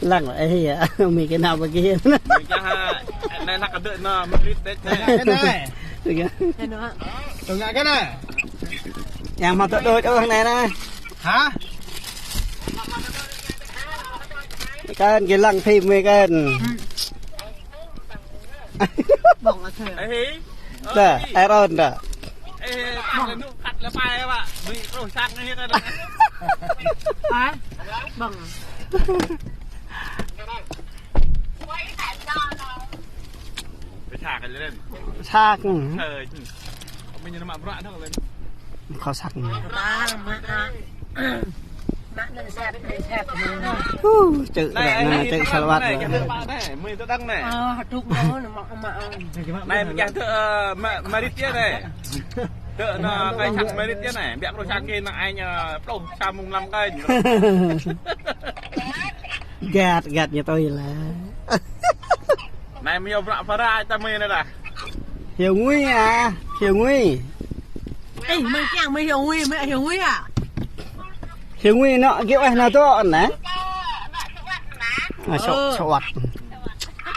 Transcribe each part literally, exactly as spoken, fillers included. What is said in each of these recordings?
Lăng, ơ, ih, ơ, mi kơ nao pơ gih. Mi kơ ha, anai lăng kơ dŏ nao, mơrit tĕč anai. Anai. Tơngan kơ anai. Yang mă tŏ đôč ôh anai anai. Hă? Kơn, gih lăng phim mi kơn. Ƀơ̆ng ơ thơ. Ê, ơ, dah, ê. Ê, Ron dah. Ê, tang lĕ nŭ kăt lĕ pai ƀă. Mơi truh sang anai kơ. Hă? Ƀơ̆ng. Pơsa kơ lĕ. Pơsa kơ. Ơ, mơi ñu mă bruă dah lĕ. Khŏ săk. Tang mă. Mă anŭn sat, anŭn sat. Huh, čư̆ ră, anai čư̆ salawat. Anai, kiăng tơ ƀă anai, mơi tơ đang anai. Ơ, hơduk mơ̆n, mă, mă. Anai, kiăng tơ, ơ, mă, mơrit yơh anai. Tơ, anai, kiăng săk mơrit yơh anai. Biă kơ sang kơ anai, anai, ơ, pluh sa mông lăm kơ. Găt, găt ñu tui lah. Anai, mơi yua bruă phara ta mơi anai dah. Hiu ngui ah, hiu ngui. Ê, mơi kiăng mơi hiu ngui, mơi hiu ngui ah. Hiu ngui nŏ, kiăng ueh nŏ tŏ anai. Ah, sŏ-, ơ, sŏt.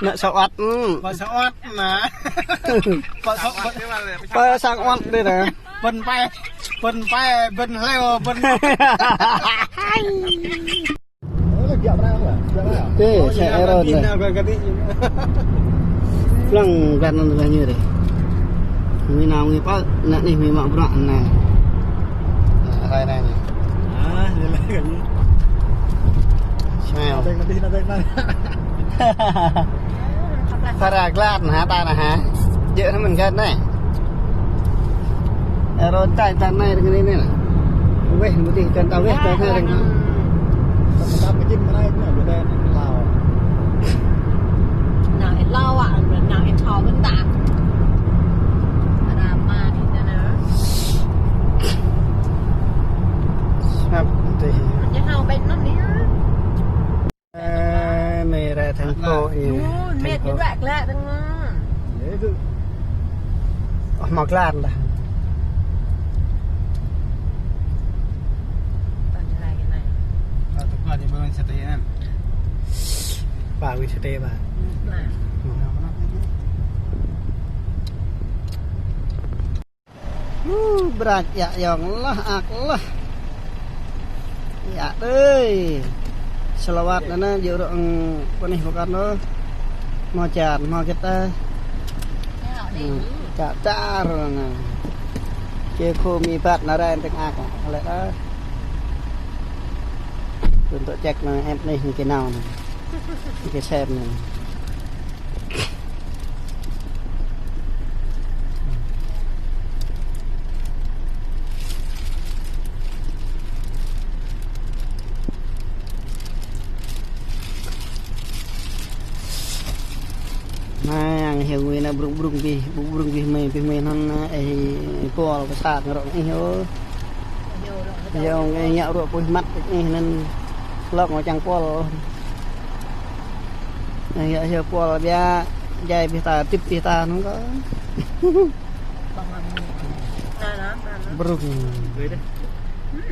Nŏ sŏt, hmm. Pơ sŏt anai. Pơ sŏt, pơ, pơ sang ot dih anai. Pơ pai, pơ pai, pơ hleo, pơ Tê, xe Aeron anai. Lăng, lăng anŭn lah ñu dih. Mơi nao mơi pơ, anai mơi mă bruă anai. Anai, anai. Smile. Phara glăt anai, ta anai. Djơ̆ anai mơ̆n găt anai. Aeron tai ta anai rơngai anai. Weh, mơ̆ dih, ta weh, ta anai rơngai. Nao ih lao ah, nao ih thâo ƀơ̆n ta. Rama dih anai. Săp dih. Ñu hao ƀĕ anŭn dih. Ơ, mơi rai thành phố ih. Ơ, thành phố. Ơ, mă glăt dah. Ơ, tơkuah ñu ƀơ̆ng sate anŭn. Ba wih sate ba. Nah. Hu, brăk yă yŏng lah, ak lah. Yă đơi. Salawat anŭn, yua rŏ, ơ, pơnih pơkŏn ôh. Hmâo čar, hmâo kĕt ah. Ơ, čar, čar anŭn. Kơ khô mi ƀat anŭn rai tơ̆ng ak lĕ ah. Tŭ tŏ ček anŭn, ĕp anih kơ nao anŭn. Kơ sem anŭn. Anai, ang hiu ngui anai brŭng brŭng bih, brŭng brŭng bih mơi, bih mơi anŭn, ơ, ih pol pơsat ngă rŏ ih ôh. Yua ngă rŏ puih măt ih anŭn. Lŏk ngă čang pol. Anai, yua, yua pol biă, jai bih ta, tip bih ta anŭn kơ. Brŭng.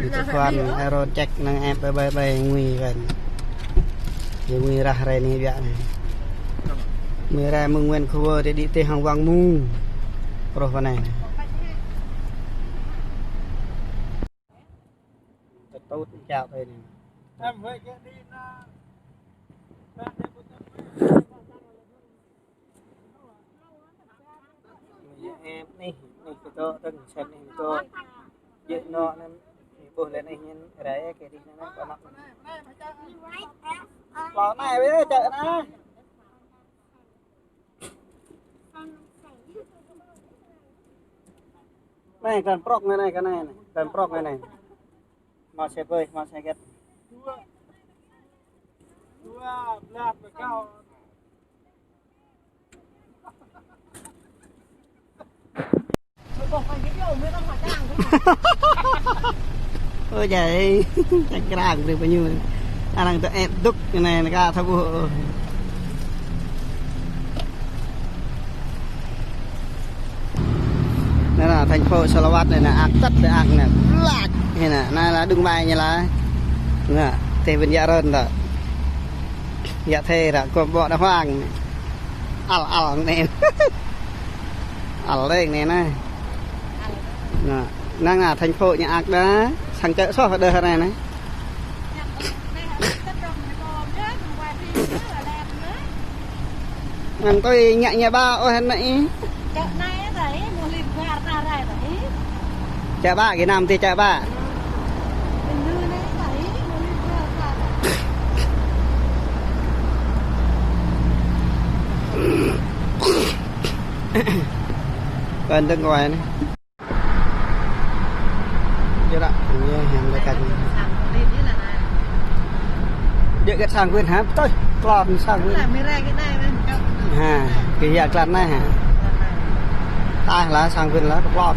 Ih tơkuan, Aeron ček anŭn ĕp ƀai ƀai ƀai ngui kơn. Yua ngui rah rai anai biă anai. Mơi rai mơ̆ng Nguyễn Khua Vơ, dih dih tơ hăng wang mơ̆ng. Pơrôh pơ anai. Tơtŭt čao tơ anai. Mơi ĕp anih, anih kơ tŏ, tơ̆ng sem anih kơ tŏ. Djơ̆ nŏ anŭn, anih ƀuh lĕ anih ñen, rai kơ dih anŭn, pơ anăp anŭn. Pơ anai weh, čak anai. Anai, kơn prŏk anai, anai, kơn anai, anai. Kơn prŏk anai, anai. Hmâo se ƀơi, hmâo se gĕt. Ơ, jai, čang krang brơi pơ ñu. Arăng tơ ĕp dŭk anai, anai ka thâo ƀuh. Anai, anai, thành phố Salawat anai, anai, ak tăt anai, ak anai. Blak. Hĭ nă, anai lah đung ƀai ñu lah. Nă, tĕh ƀing djă rơn tơ. Djă tĕh ră, kơ ƀô̆ đa huang. Al, al, anai. Al đeng anai nă. Nă, năng nă thành phố ñu ak đa, sang čơ̆ soh đơ anai nă. Năng tui ñă ñă ƀă ôh hă nă ih. Čơ̆ anai tơ ih, mơ̆ lip gar ta rai tơ ih. Čơ̆ ƀă, kơ năm tĕh čơ̆ ƀă. Ƀing ñu anai tơ ih, mơ̆ lip gar ta rai. Ƀing dơ̆ng kơ wai anai. Djơ̆ ră, ñu hiam lĕ kăn. Djơ̆ kơ sang wĭt hă, tơi, klon sang wĭt. Hă, kơ hia klon anai hă. Tah lah sang wĭt lah, klon.